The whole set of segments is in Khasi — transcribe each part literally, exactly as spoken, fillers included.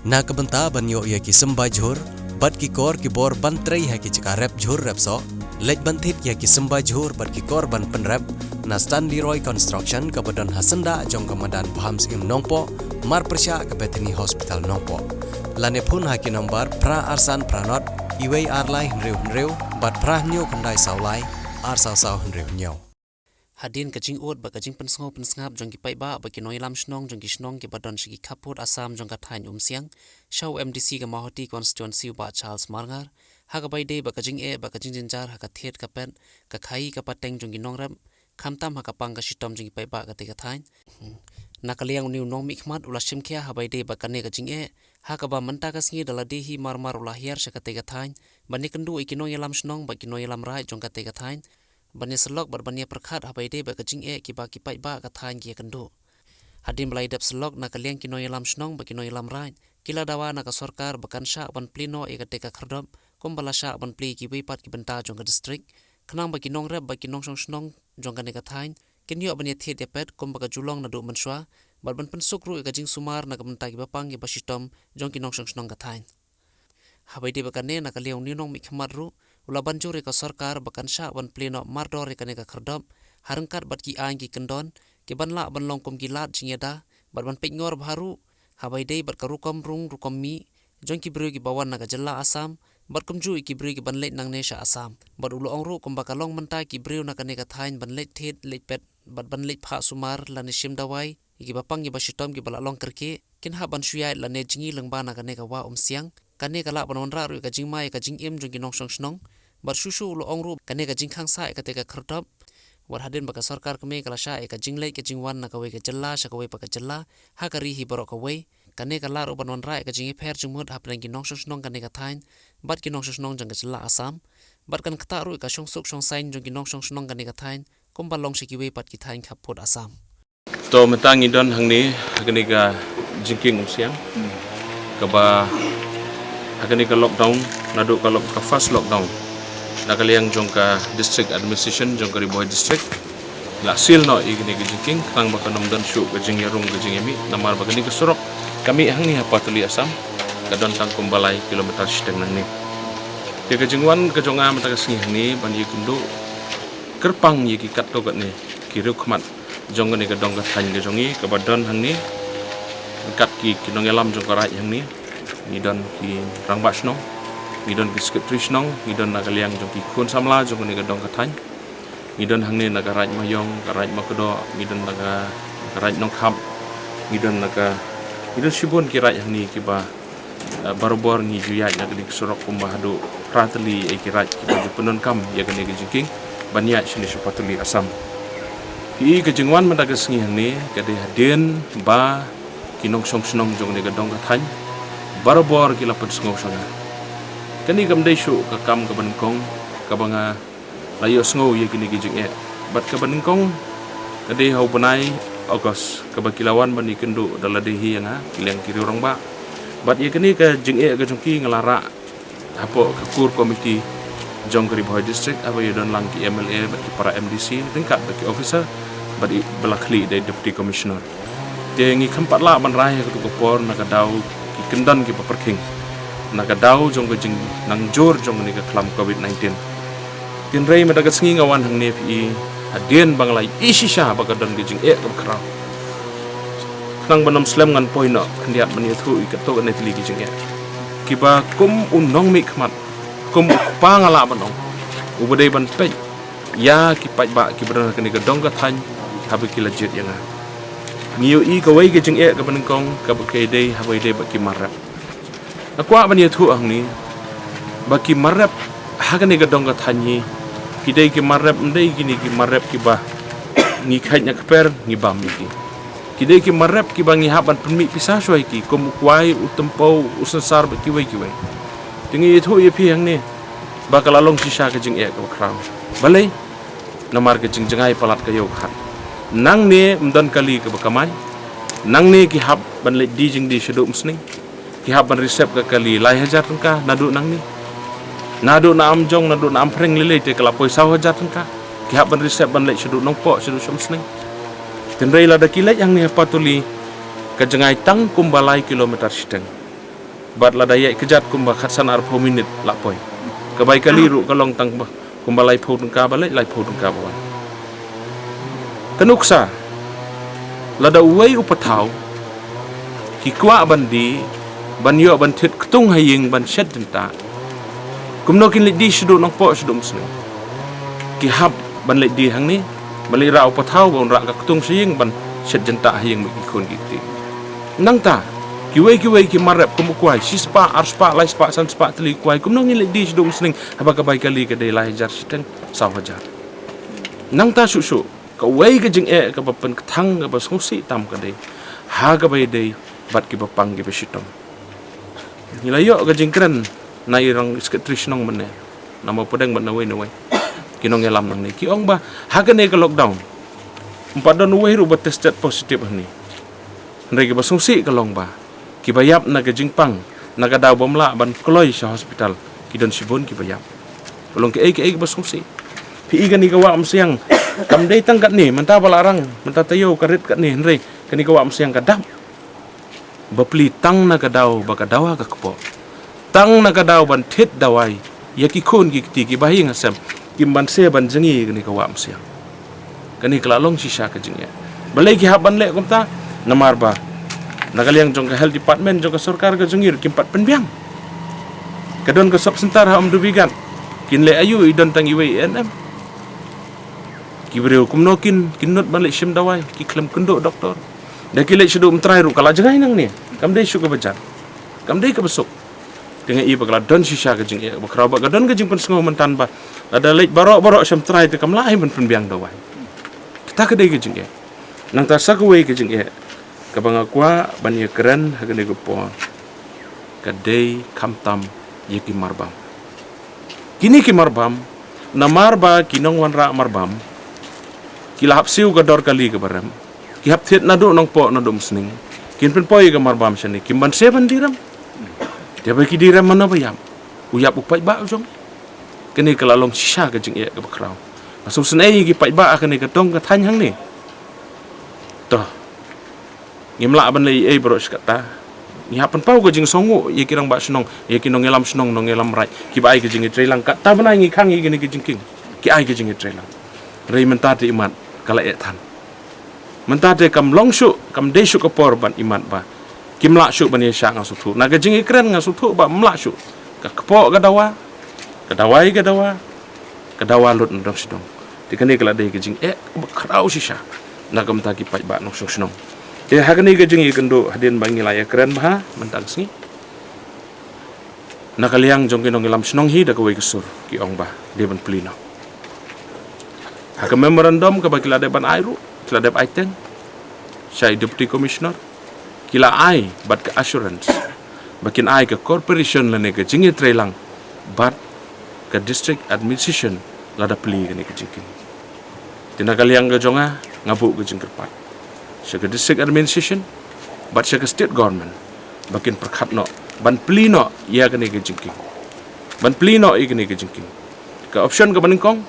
Na ka bynta ban ïoh ïa ki symbai jhur bad ki kor ki bor ban trei ha ki jaka rep jhur rep soh, leit ban thied ïa ki symbai jhur bad ki kor ban pynrep na Stanley Roy Construction kaba don ha syndah jong ka madan Bham Syiem Nongpoh, marpyrshah ka Bethany Hospital Nongpoh. Lane phone ha ki nombar phra ar san phra nod, iwei ar lai hynriew hynriew bad phra hynñiew khyndai saw lai, ar saw saw hynriew hynñiew. Hadien ka jingud bad ka jingpynsngew pynsngap jong ki paidbah bad ki nongïalam shnong jong ki shnong kiba don sha ki khappud Assam jong ka thaiñ Umsiang, sha u M D C ka Mawhati Constituency u Bah Charles Marngar, ha kaba ïadei bad ka jingeh bad ka jingjynjar ha ka thied ka pet, ka khaii ka pateng jong ki nongrep, khamtam ha ka pang ka shitom jong ki paidbah katei ka thaiñ. Na ka liang une u nongmihkhmat u la shimkhia ha kaba ïadei bad kane ka jingeh, ha kaba mynta ka sngi da lade hi mar mar u la hiar sha katei ka thaiñ ban ïakynduh ïa ki nongïalam shnong bad ki nongïalam raid jong katei ka thaiñ ban ïasyllok bad ban ïapyrkhat ha kaba ïadei bad ka jingeh kiba ki paidbah ka thaiñ ki ïakynduh. Hadien ba la ïadep syllok na ka liang ki nongïalam shnong bad ki nongïalam raid ki la dawa na ka sorkar ba kan shah ban plie noh ïa katei ka khyrdop kumba la shah ban plie ïa kiwei pat ki bynta jong ka district, khnang ba ki nongrep bad ki nongshong shnong jong kane ka thaiñ kin ïoh ban ïathied ïapet kumba ka ju long naduh mynshuwa, bad ban pynsuk ruh ïa ka jingsumar na ka bynta kiba pang kiba shitom jong ki nongshong shnong ka thaiñ. Ha kaba ïadei bad kane, na ka liang une u nongmihkhmat ruh u la ban jur ïa ka sorkar ba kan shah ban plie noh mardor ïa kane ka khyrdop ha ryngkat bad ki aiñ ki kyndon kiban lah ban long kum ki lad jingïada bad ban peitngor bha ruh ha kaba ïadei bad ka rukom rung rukom mih jong ki briew kiba wan na ka jylla Assam bad kumjuh ïa ki briew kiban leit nangne sha Assam. Bad u la ong ruh kumba ka long mynta ki briew na kane ka thaiñ ban leit thied leit pet bad ban leit phah sumar lane shim dawai ïa kiba pang kiba shitom kiba la long kyrkieh kin hap ban shu ïaid lane jngi lyngba na kane ka wah Umsiang. Kane ka lah ban wanrah ruh ïa ka jingma ïa ka jingim jong ki nongshong shnong bad shuh shuh u la ong ruh kane ka jingkhang sah ïa katei ka khyrdop, wat hadien ba ka sorkar kmie ka la shah ïa ka jingleit ka jingwan na kawei ka jylla sha kawei pat ka jylla ha ka ri hi baroh kawei, kane ka lah ruh ban wanrah ïa ka jingïapher jingmut hapdeng ki nongshong shnong kane ka thaiñ bad ki nongshong shnong jong ka jylla Assam, bad kan ktah ruh ïa ka shongsuk shongsaiñ jong ki nongshong shnong kane ka thaiñ kumba long sha kiwei pat ki thaiñ khappud Assam. To mynta ngi don hangne ha kane ka jingkieng Umsiang kaba ha kane ka lockdown, naduh ka lock-, ka first lockdown na ka liang jong ka district administration jong ka Ri Bhoi district la seal noh ïa kane ka jingkieng khnang ba kan ym don shuh ka jingïarung ka jingïamih, namar ba kane ka surok ka mih hangne ha Patuli Assam, ka don tang kumba lai kilometer shiteng nangne. Te ka jingwan ka jong nga mynta ka sngi hangne ban ïakynduh kyrpang ïa ki katto katne ki riewkhmat jong kane ka dong ka thaiñ ka jong ngi kaba don hangne, ryngkat ki, ki nongïalam jong ka raid hangne. Ngi don ki rangbah shnong, ngi don ki secretary shnong, ngi don na ka liang jong ki khun samla jong kane ka dong ka thaiñ. Ngi don hangne na ka raid Maïong, ka raid Makdoh, ngi don na ka, ka raid Nongkhap, ngi don na ka, ngi don shibun ki raid hangne kiba, eh, barabor ngi ju ïaid na kane ka surok kumba haduh phra tylli ïa ki raid kiba ju pyndonkam ïa kane ka jingkieng ban ïaid shane sha Patuli Assam. Ki, ka jingwan mynta ka sngi hangne ka dei hadien ba ki nongshong shnong jong kane ka dong ka thaiñ barabor ki la pynsngew sha nga. Kane kam dei shuh ka kam kaba nyngkong kaba nga la ïohsngew ïa kine ki jingeh. Bad kaba nyngkong ka dei ha u bnai August kaba ki la wan ban ïakynduh da lade hi ïa nga, ki liang ki riew rangbah. Bad ïa kane ka jingeh ka jong ki nga la rah hapoh ka core committee jong ka Ri Bhoi District, haba ïadon lang ki M L A bad ki para M D C ryngkat bad ki officer, bad i, ba la khlieh da i Deputy Commissioner. Te ngi kham pat lah ban rai ha katu ka por na ka daw ki kyndon kiba pyrkhing, na ka daw jong ka jingnangjur jong kane ka khlam covid nineteen. Hynrei mynta ka sngi nga wan hangne phi i, hadien ba nga la i shisha ba ka don ka jingeh kaba khraw, khnang ban ym slem ngan poi noh khyndiat ban ïathuh ïa katto katne tylli ki jingeh kiba kum u nongmihkhmat, kum u kpa nga lah ban ong, uba dei ban peit ïa ki paidbah kiba don ha kane ka dong ka thaiñ haba ki la jied ïa nga. Ngi ïohi kawei ka jingeh kaba nyngkong kaba ka dei haba ïadei bad ki mar rep. Nga kwah ban ïathuh hangne ba ki mar rep ha kane ka dong ka thaiñ hi, ki dei ki mar rep, ym dei kine ki mar rep kiba ngi khait na kper ngi bam ïa ki. Ki dei ki mar rep kiba ngi hap ban pynmih pisa shuwa ïa ki, kum u kwai, u tympew, u synsar bad kiwei kiwei. Te ngi ïathuh ïa phi hangne ba ka la long shisha ka jingeh kaba khraw. Balei? Namar ka jingjngai palat ka ïew ka hat. Nangne ym don kali kaba kamai. Nangne ki hap ban leit die jingdie shaduh umsning. Ki hap ban reserve ka kali lai hajar tyngka naduh nangne. Naduh na Amjong, naduh na Amphring lei lei te ka la poi saw hajar tyngka. Ki hap ban reserve ban leit shaduh Nongpoh, shaduh sha umsning. Hynrei lada ki leit hangne ha Patuli, ka jngai tang kumba lai kilometer shiteng. Bad lada ïaid kjat kumba khatsan arphew minit la poi. Ka bai kali ruh ka long tang ba kumba laiphew tyngka ba leit, laiphew tyngka ba wan. Ka nuksa, lada uwei u pathaw, ki kwah ban die, ban ïoh ban thied ktung ha ïing ban shet jyntah. Kumno kin leit die shaduh Nongpoh shaduh Umsning? Ki hap ban leit die hangne, ban leit rah u pathaw, ban rah ka ktung sha ïing, ban shet jyntah ha ïing bad ki khun ki kti. Nangta, kiwei kiwei ki mar rep kum u kwai, shispah, arspah, laispah, sanspah tylli u kwai, kumno ngin leit die shaduh Umsning, haba ka bai kali ka dei lai hajar shiteng, saw hajar. Nangta shuh shuh, kawei ka jingeh kaba pynkthang kaba sngewsih tam ka dei ha kaba ïadei bad kiba pang kiba shitom. Ngi la ïoh ka jingkren na i rang secretary shnong mynne, na Mawpdeng bad nawei nawei. Ki nongïalam nangne ki ong ba ha kane ka lockdown, ym pat don uwei ruh ba tested positive hangne. Hynrei kiba sngewsih ka long ba kiba ïap na ka jingpang, na ka daw bym lah ban kloi sha hospital, ki don shibun kiba ïap. Ka long kaei kaei kaba sngewsih. Phi i kane ka wah Umsiang, kam dei tang katne, mynta ba la rang, mynta taïew ka rit katne, hynrei kane ka wah Umsiang ka dap. Ba plie tang na ka daw ba ka dawa ka kpoh, tang na ka daw ban thied dawai ïa ki khun ki kti kiba ha ïing ha sem, kim banse ban jngi kane ka wah Umsiang. Kane ka la long shisha ka jingeh. Balei ki hap ban leh kumta? Namar ba na ka liang jong ka health department jong ka sorkar ka jong ngi ruh kim pat pynbiang. Ka don ka sub center ha Umdubigat, kin leh aïu, i don tang iwei i A N M. Ki briew kumno kin, kin nud ban leit shim dawai, ki khlem kynduh doktor. Da ki leit shaduh Umtrai ruh ka la jngai nangne, kam dei shuh kaba jan, kam dei kaba suk. Te nga i ba ka la don shisha ka jingeh bakhraw, ba ka don ka jingpynsngew mynta ba lada leit baroh baroh sha Umtrai te kam lah hi ban pynbiang dawai. Kata ka dei ka jingeh. Nangta sa kawei ka jingeh kaba nga kwah ban ïakren ha kane ka por, ka dei khamtam ïa ki marbam. Kine ki marbam, namar ba ki nongwanrah marbam ki la hap siew ka dor kali kaba rem, ki hap thied naduh Nongpoh naduh Umsning, kin pynpoi ïa ka marbam shane, kim banse ban die rem. Te ba ki die rem, mano ba ïap? U ïap u paidbah u jong. Kane ka la long shisha ka jingeh kaba khraw. Nga sngewsynei ïa ki paidbah ha kane ka dong ka thaiñ hangne. To, ngim lah ban leh ei ei baroh shi katta. Ngi hap pynpaw ka jingsngewnguh ïa ki rangbah shnong, ïa ki nongïalam shnong, nongïalam raid kiba ai ka jingïatreilang. Katta bnai ngi khang ïa kine ki jingkieng, ki ai ka jingïatreilang. Hynrei mynta te imat ka la eh than. Mynta te kam long shuh, kam dei shuh ka por ban imat ba kim lah shuh ban ïashah. Nga sngewthuh na ka jingïakren, nga sngewthuh ba ym lah shuh. Ka kpoh ka dawa, ka dawai ka dawa, ka dawa lut na dong shi dong. Te kane ka la dei ka jingeh kaba khraw shisha na ka bynta ki paidbah nongshong shnong. Te ha kane ka jingïakynduh, hadien ba ngi la ïakren bha mynta ka sngi, na ka liang jong ki nongïalam shnong hi da kawei ka sur ki ong ba dei ban plie noh. Ha ka memorandum kaba ki la dep ban ai ruh, ki la dep ai teng sha i Deputy Commissioner, ki la ai bad ka assurance ba kin ai ka cooperation lane ka jingïatreilang bad ka district administration lada plie kane ka jingkieng. Te na ka liang ka jong nga, nga buh ka jingkyrpad sha ka district administration bad sha ka state government ba kin pyrkhat noh ban plie noh ïa kane ka jingkieng, ban plie noh ïa kane ka jingkieng. Ka option kaba nyngkong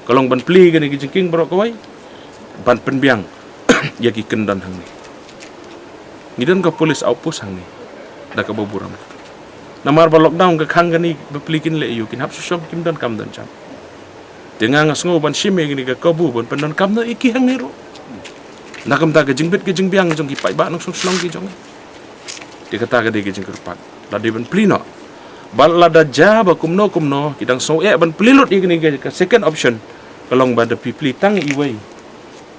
ka long ban plie kane ka jingkieng baroh kawei, ban pynbiang ïa ki kyndon hangne. Ngi don ka police outpost hangne da kaba burom. Namar ba lockdown ka khang kane ba plie kin leh aïu, kin hap shu shong, kim don kam don jam. Te nga, nga sngew ban shim ïa kane ka kabu ban pyndonkam noh ïa ki hangne ruh na ka bynta ka jingbit ka jingbiang jong ki paidbah nongshong shnong ki jong ngi. Te kata ka dei ka jingkyrpad, la dei ban plie noh. Bad lada jia ba kumno kumno ki dang sngew eh ban plie lut ïa kane ka, ka second option, ka long ba da plie, plie tang iwei,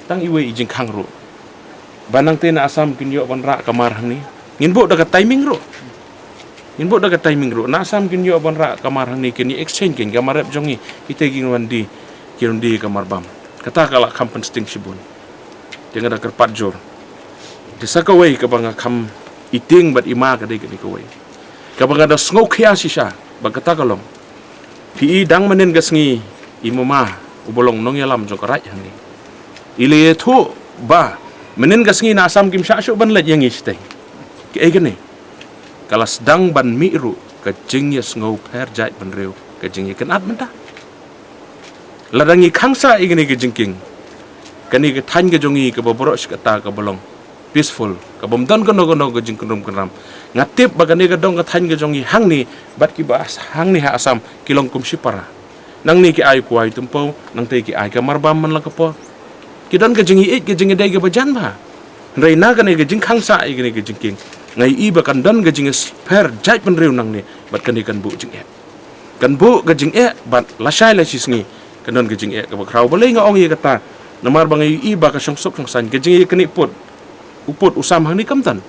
tang iwei i jingkhang ruh. Ba nangta na Assam kin ïoh ban rah ka mar hangne. Ngin buh da ka timing ruh. Ngin buh da ka timing ruh. Na Assam kin ïoh ban rah ka mar hangne, kin ïa exchange, kin ka mar rep jong ngi, ite kin wan die, kin die ka marbam. Kata ka la kham pynsting shibun. Te nga da kyrpad jur. Te sa kawei kaba nga kham itieng bad ima ka dei kane kawei, kaba nga da sngewkhia shisha ba kata ka long. Phi i dang mynnin ka sngi i mama uba long nongïalam jong ka raid hangne i la ïathuh ba mynnin ka sngi na Assam kim shah shuh ban leit ïa ngi shatei. Kaei kane? Ka la sdang ban mih ruh ka jingïasngew pher jait bynriew, ka jingïakynad mynta. Lada ngi khang sah ïa kane ka jingkieng, kane ka thaiñ ka jong ngi kaba baroh shi katta kaba long peaceful, ka bym don kano kano ka jingkynrum kynram. Nga tip ba kane ka dong ka thaiñ ka jong ngi hangne bad kiba hangne ha Assam ki long kum shipara. Nangne ki ai kwai tympew, nangtei ki ai ka marbam man la ka por. Ki don ka jingïeit, ka jingïadei kaba jan bha. Hynrei na kane ka jingkhang sah ïa kane ka jingkieng, nga ïohi ba kan don ka jingïapher jaitbynriew nangne bad kane kan buh jingeh. Kan buh ka jingeh bad lashai lashisngi kan don ka jingeh kaba khraw. Balei nga ong ïa kata? Namar ba nga ïohi ba ka shongsuk shongsaiñ, ka jingïaknieh pud u pud u sam hangne kam don.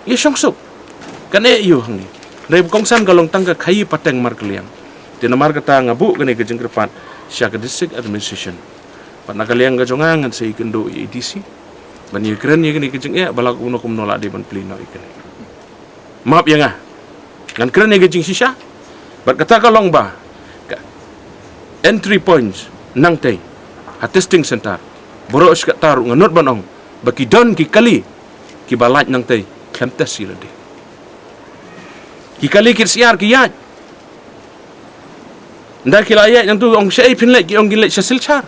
Ïa shongsuk kan eh ïa u hangne. Hynrei ba kongsan ka long tang ka khaïi pateng markylliang. Te namar kata nga buh kane ka jingkyrpad sha ka district administration. Bad na ka liang ka jong nga ngan sa ïakynduh ïa i D C ban ïakren ïa kane ka jingeh ba la kumno kumno la dei ban plie noh ïa kane. Map ïa nga, ngan kren ïa ka jingshisha. Bad kata ka long ba ka entry points nangtei ha testing center, baroh shi katta ruh nga nud ban ong ba ki don ki kali kiba lait nangtei khlem test ïa lade. Ki kali kit syiar ki ïaid. Nda ki la ïaid nangtu ong shaei phin leit, ki ong kin leit sha Silchar.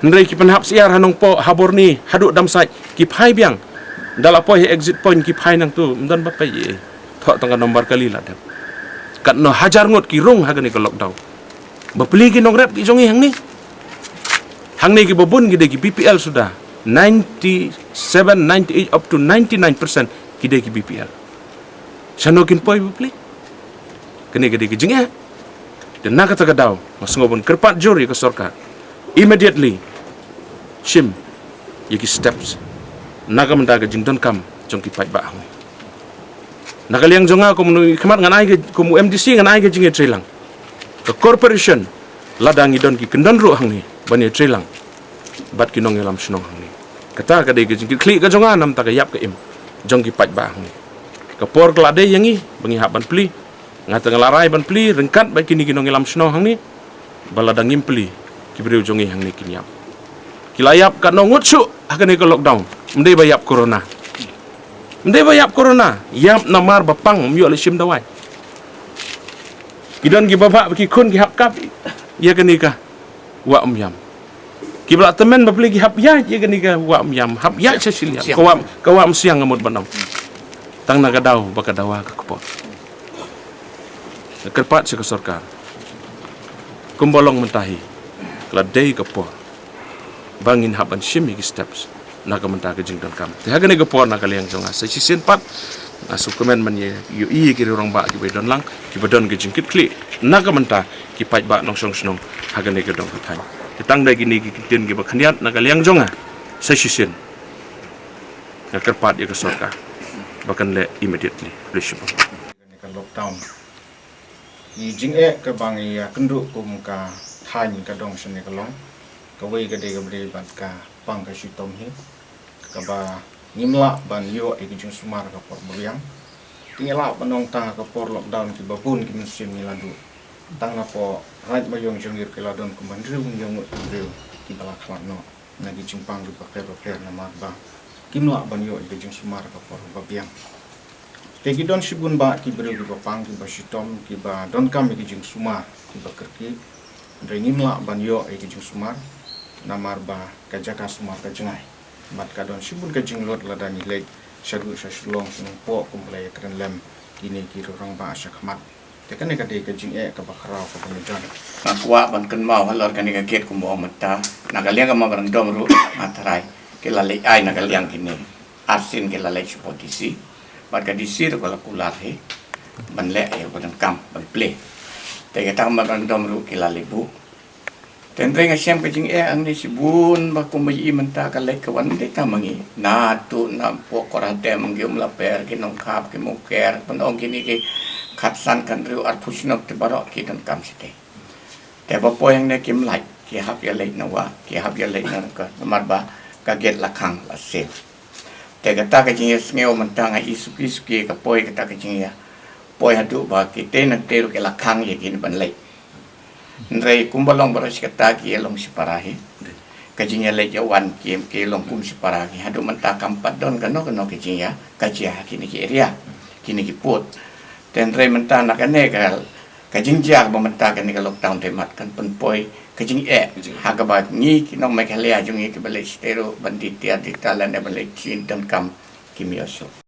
Hynrei ki pynhap syiar ha Nongpoh, ha Borni, haduh Damsait ki phai biang. Nda la poi ha exit point ki phai nangtu, ym don ba peit ei ei. Thoh tang ka nombar kali la dep. Katno hajar ngut ki rung ha kane ka lockdown. Ba plie ki nongrep ki jong ngi hangne. Hangne kiba bun ki dei ki B P L suda. Ninety-seven, ninety-eight up to ninety-nine percent ki dei ki B P L. Shano kin poi ba plie? Kane ka dei ka jingeh. Te na kata ka daw nga sngew ban kyrpad jur ïa ka sorkar, immediately shim ïa ki steps na ka bynta ka jingdonkam jong ki paidbah hangne. Na ka liang jong nga kum u khmat ngan ai ka, kum u M D C ngan ai ka jingïatreilang. Ka corporation, lada ngi don ki kyndon ruh hangne ban ïatreilang bad ki nongïalam shnong hangne. Kata ka dei ka jingkitkhlieh ka jong nga namar ka ïap ka im jong ki paidbah hangne. Ka por ka la dei ïa ngi ba ngi hap ban plie. Nga te nga la rai ban plie ryngkat bad kine ki nongïalam shnong hangne ba lada ngim plie ki briew jong ngi hangne kin ïap. Ki la ïap katno ngut shuh ha kane ka lockdown. Ym dei ba ïap corona. Ym dei ba ïap corona. Ïap namar ba pang ym ïoh leit shim dawai. Ki don kiba bah ba ki khun ki hap kap ïa kane ka wah ym ïam. Kiba la tymmen ba plie ki hap ïaid ïa kane ka wah ym ïam, hap ïaid sha shiliang. Ka wah, ka wah ym siang, nga mut ban ong. Tang na ka daw ba ka dawa ka kpoh. Nga kyrpad sha ka sorkar, kumba long mynta hi, ka la dei ka por ba ngin hap ban shim ïa ki steps na ka bynta ka jingdonkam. Te ha kane ka por na ka liang jong nga sa shisien pat nga sngewkmen ban ïohi ïa ki rangbah kiba don lang, kiba don ka jingkitkhlieh na ka bynta ki paidbah nongshong shnong ha kane ka dong ka thaiñ. Te tang da kine ki ktien kiba khyndiat na ka liang jong nga sa shisien nga kyrpad ïa ka sorkar ba kan leh immediately. Kane ka lockdown, ki jingeh kaba ngi ïakynduh kum ka thaiñ ka dong shane ka long, kawei ka dei kaba dei bad ka pang ka shitom hi, kaba ngim lah ban ïoh ïa ka jingsumar ka por ba biang. Te ngi lah ban ong tang ka por lockdown kiba bun ki mynsiem ngi la duh. Tang napoh Raid Mawïong Jong-ir ki la don kumba hynriew hynñiew ngut ki briew kiba la khlad noh na ki jingpang kiba pher ba pher namar ba kim lah ban ïoh ïa ka jingsumar ka por ba biang. Te ki don shibun bah ki briew kiba pang, kiba shitom, kiba donkam ïa ka jingsumar, kiba kyrkieh. Hynrei ngim lah ban ïoh ïa ka jingsumar namar ba ka jaka sumar ka jngai. Bad ka don shibun ka jinglut lada ngi leit shaduh sha Shillong, sha Nongpoh, kumba la ïakren lem kine ki rangbah sha khmat. Te kane ka dei ka jingeh kaba khraw kaba ngi don. Nga kwah ban kynmaw halor kane ka gate kumba ong mynta. Na ka liang ka memorandum ruh nga tharai ki la leit ai na ka liang kine. Arsien ki la leit sha D C. Bad ka D C ruh ka la kular hi ban leh ïa ka donkam ban plie. Te kata ka memorandum ruh ki la leit buh. Te hynrei nga shem ka jingeh hangne shibun ba kumba i mynta ka leit ka wan, ym dei tang ma ngi. Na tu na poh Kora Dem, ki Umlaper, ki Nongkhap, ki Mawker, ban ong kine ki khatsan, khathynriew, arphew shnong te baroh ki donkam shatei. Te ba poi hangne kim lait, ki hap ïa leit na wah, ki hap ïa leit na ka, namar ba ka gate la khang, la seal. Te kata ka jingïasngew mynta nga i suki suki ka poi kata ka jingïa poi haduh ba kitei nangtei ruh ki la khang ïa kine ban leit. Hynrei kumba long baroh shi katta ki ïa long shipara hi. Ka jingïaleit ïawan ki, ki long kum shipara hi. Haduh mynta kam pat don kano kano ka jingïa, ka jia ha kine ki area, kine ki pud. Te hynrei mynta na kane ka, ka jingjia ba mynta kane ka lockdown te mat kan pynpoi ka jingeh ha kaba ngi ki nong Meghalaya jong ngi kiba leit shatei ruh ban die tiar die tar lane ban leit siew donkam kim ïoh shuh.